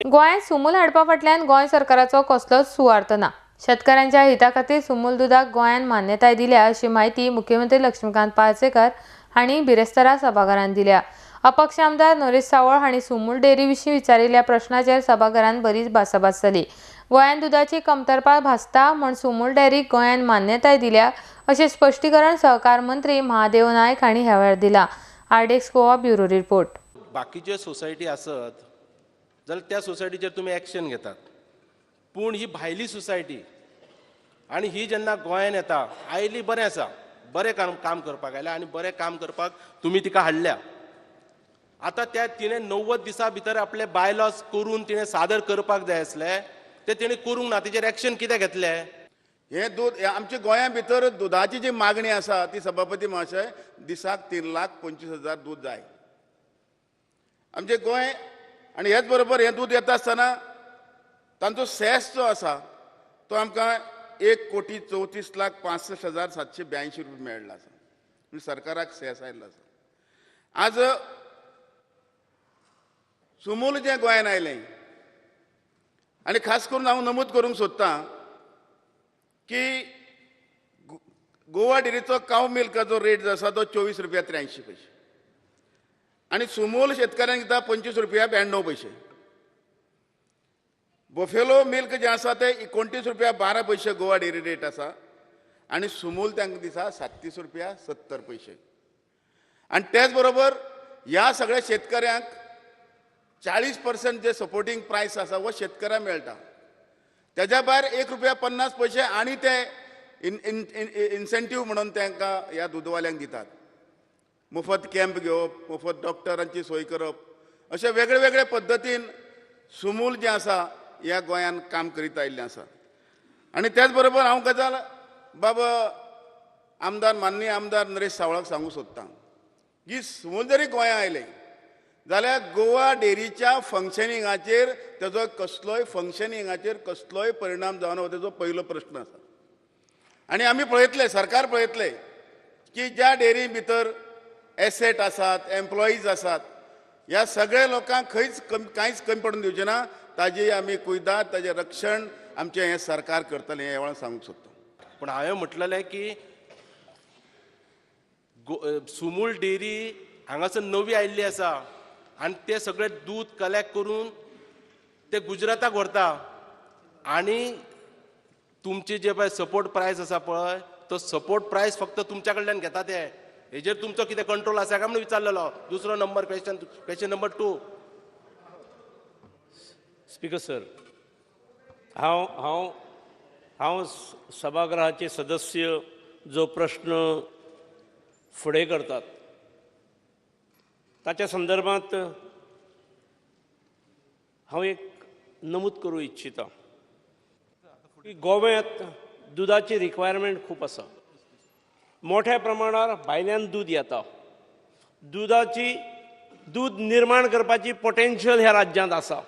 गोंयांत सुमूल हाडपा फाटल्यान गोंय सरकाराचो कसलोच सुवार्थ ना. शेतकारांच्या हिता खातीर सुमूल दुदाक गोंयान मान्यताय दिल्या अशी म्हायती मुख्यमंत्री लक्ष्मीकांत पार्सेकर हांणी बिरेस्तारा सभाघरांत दिल्या. अपक्ष आमदार नरेश सावळ हांणी सुमूल डेअरी विशीं विचारिल्ल्या प्रश्नाचेर सभाघरांत बरीच भासाभास जाली. गोंयांत दुदाची कमतरता भासता म्हूण सुमूल डेअरीक गोंयान मान्यताय दिल्या अशें स्पश्टीकरण सहकार मंत्री महादेव नायक हांणी ह्या वेळार दिलां. RDX Goa bureau report. बाकीच्यो सोसायटी आसत जाल्यार त्या सोसायटीचेर तुमी एक्शन घेतात, पूण ही भायली सोसायटी आनी ही जेन्ना गोंयान येता, आयली बरें आसा, बरें काम करपाक आयल्या आनी बरें काम करपाक तुमी तिका हाडल्या. आतां त्या तिणें 90 दिसां भितर आपले बायलॉज करून तिणें सादर करपाक जाय आसले, ते तिणें करूंक ना. तिचेर एक्शन कितें घेतलें? हें दूद आमच्या गोंया भितर दुदाची जी मागणी आसा ती सभापती महाशय दिसाक 3,25,000 दूद जाय आमचे गोंय. आनी हेच बरोबर हें दूद येता आसतना तांचो सेस जो आसा तो आमकां 1,34,65,782 रुपया मेळ्ळा आसा, म्हणजे सरकाराक सेस आयिल्लो आसा. आज सुमूल जें गोंयान आयलें आनी खास करून हांव नमूद करूंक सोदतां की गोवा डेअरीचो काव मिल्काचो रेट जो आसा तो 24 रुपया 83 पयशे आनी सुमूल शेतकऱ्यांक दिता 25 रुपया 92 पयशे. बफेलो मिल्क जें आसा तें 29 रुपया 12 पयशे गोवा डेअरी रेट आसा आनी सुमूल तांकां दिसा 37 रुपया 70 पयशे. आनी तेच बरोबर ह्या सगळ्या शेतकऱ्यांक 40% जे सपोर्टींग प्रायस आसा हो शेतकऱ्यांक मेळटा. तेज्या भायर 1 रुपया 50 पयशे आनी ते इन्सेंटीव म्हणून तांकां ह्या दूदवाल्यांक दितात. मुफत कॅम्प घेवप, मुफत डॉक्टरांची सोय करप, अशे वेगळे वेगळे पद्दतीन सुमूल जें आसा ह्या गोंयान काम करीत आयिल्लें आसा. आनी त्याच बरोबर हांव गजाल बाबा आमदार माननीय आमदार नरेश सावळाक सांगूंक सोदतां की सुमूल जरी गोंयां आयलें जाल्यार गोवा डेअरीच्या फंक्शनिंगाचेर तेजो कसलोय कसलोय परिणाम जावना हो तेजो पयलो प्रश्न आसा. आनी आमी पळयतले, सरकार पळयतले की ज्या डेअरी भितर एसेट आसात, एम्प्लॉईज आसात, ह्या सगळ्या लोकांक खंयच कांयच कमी पडून दिवचें ना. ताजी आमी कुयदाद, ताजें रक्षण आमचें हें सरकार करतलें हें वेळार सांगूंक सोदता. पूण हांवें म्हटलेलें की सुमूल डेअरी हांगासर नवी आयिल्ली आसा आनी ते सगळे दूद कलेक्ट करून ते गुजराताक व्हरता आनी तुमचे जे पळय सपोर्ट प्रायस आसा पळय तो सपोर्ट प्रायस फक्त तुमच्या कडल्यान घेता ते, हेजेर तुमचो कितें कंट्रोल आसा काय म्हणून विचारलेलो. दुसरो number question, question number 2. Speaker sir, हांव हांव हांव सभागृहाचे सदस्य जो प्रश्न फुडें करतात ताच्या संदर्भात हांव एक नमूद करूं इच्छिता की गोव्यांत दुदाची रिक्वायरमेंट खूब आसा. मोठ्या प्रमाणार भायल्यान दूद येता. दुदाची दूद निर्माण करपाची पोटेन्शियल ह्या राज्यांत आसा.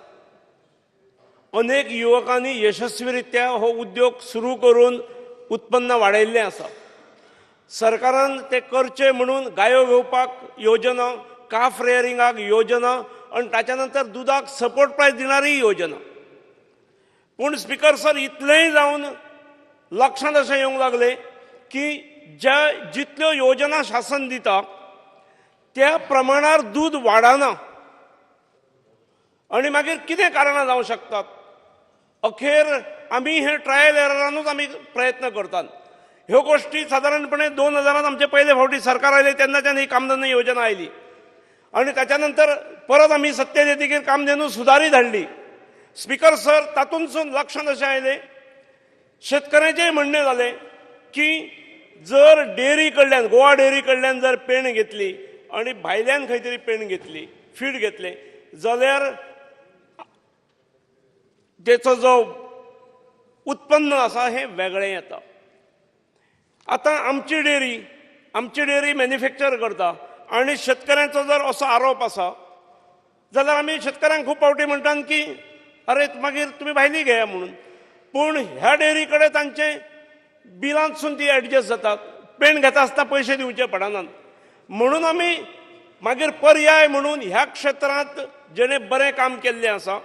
अनेक युवकांनी यशस्वीरित्या हो उद्योग सुरू करून उत्पन्न वाडयल्लें आसा. सरकारान ते करचे म्हणून गायो घेवपाक योजना, काफ रेअरिंगाक योजना आनी ताच्या नंतर दुदाक सपोर्ट प्रायस दिणारी योजना. पूण स्पिकर सर, इतलेंय जावन लक्षांत अशें येवंक लागलें की ज्या जितल्यो योजना शासन दिता त्या प्रमाणार दूद वाडना. आनी मागीर कितें कारणां जावं शकतात? अखेर आमी हे ट्रायल एररानूच आमी प्रयत्न करतात. ह्यो गोश्टी सादारणपणे 2000 आमचे पयले फावटी सरकार आयलें तेन्नाच्यान ही कामधेनू योजना आयली आनी ताच्या नंतर परत आमी सत्तेर येतकीर कामधेनू सुदारीत हाडली. स्पिकर सर, तातूंतसून लक्षांत अशें आयलें, शेतकऱ्यांचेंय म्हणणें जालें की जर डेअरी कडल्यान, गोवा डेअरी कडल्यान जर पेण घेतली आनी भायल्यान खंय तरी पेण घेतली, फीड घेतलें जाल्यार तेचो जो उत्पन्न आसा हें वेगळें येता. आतां आमची डेअरी मॅन्युफॅक्चर करता आनी शेतकऱ्यांचो जर असो आरोप आसा जाल्यार आमी शेतकऱ्यांक खूब फावटी म्हणटात की अरे मागीर तुमी भायली घेया म्हणून. पूण ह्या डेअरी कडेन तांचें बिलांतसून ती एडजस्ट जातात, पेण घेता आसतना पयशे दिवचे पडनात. म्हणून आमी मागीर पर्याय म्हणून ह्या क्षेत्रांत जेणे बरें काम केल्लें आसा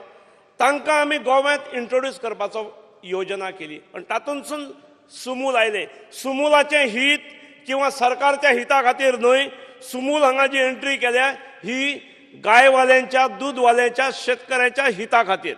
तांकां आमी गोव्यांत इंट्रोड्यूस करपाचो योजना केली आनी तातूंतसून सुमूल आयलें. सुमुलाचें हित किंवा सरकारच्या हिता खातीर न्हय, सुमूल हांगा जी एंट्री केल्या ही गायवाल्यांच्या, दूदवाल्यांच्या, शेतकऱ्यांच्या हिता खातीर.